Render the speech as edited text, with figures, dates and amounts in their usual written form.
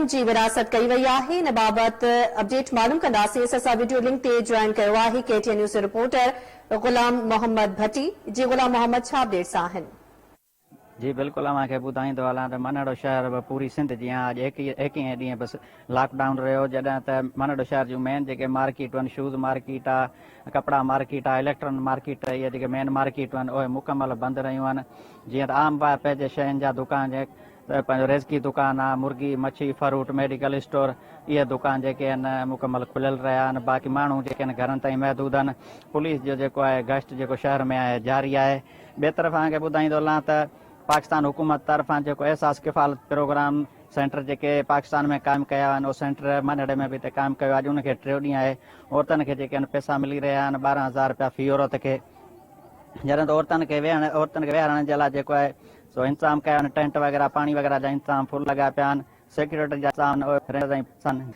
رقم جي ورهاست ڪئي وئي آهي ان بابت اپڊيٽ معلوم ڪنداسين اسان سان وڊيو لنڪ تي جوائن ڪيو آهي ڪي ٽي اين نيوز جو رپورٽر غلام محمد ڀٽي جي غلام محمد ڇا اپڊيٽس آهن. جي بلڪل اوهان کي ٻڌائيندو هلان ته منهڙو شهر به پوري سنڌ جيان اڄ ايڪيهين ڏينهن به لاڪ ڊائون رهيو جڏهن ته منهڙو شهر جون مين جيڪي مارڪيٽون آهن شوز مارڪيٽ آ ڪپڙا مارڪيٽ آ اليڪٽرانڪ مارڪيٽ اهي جيڪي مين مارڪيٽون آهن اهي مڪمل بند رهيون آهن جيئن ته عام واهپي جي شين جا دڪان جيئن پنهنجو ريزڪي دڪان آ مرغي مڇي فروٽ ميڊيڪل اسٽور اهي دڪان جيڪي آهن مڪمل کليل رهيا آهن باقي ماڻهو جيڪي آهن گهرن تائين محدود آهن پوليس جو جيڪو آهي گشت جيڪو شهر ۾ آهي جاري آهي ٻئي طرف اوهان کي ٻڌائيندو هلان ته پاڪستان حڪومت طرفان جيڪو احساس ڪفالت پروگرام سينٽر جيڪي پاڪستان ۾ قائم ڪيا ويا آهن اهو سينٽر منهڙي ۾ به هتي قائم ڪيو آهي اڄ ان کي ٽيون ڏينهن آهي عورتن کي جيڪي آهن پئسا ملي رهيا آهن 12000 رپيا في عورت کي جڏهن ته عورتن کي ويهڻ عورتن کي ويهارڻ جي لاء جيڪو آهي سو انتظام ڪيا آهن ٽينٽ وغيره پاڻي وغيره جا انتظام فل لڳا پيا آهن سيڪيورٽي جا انتظام.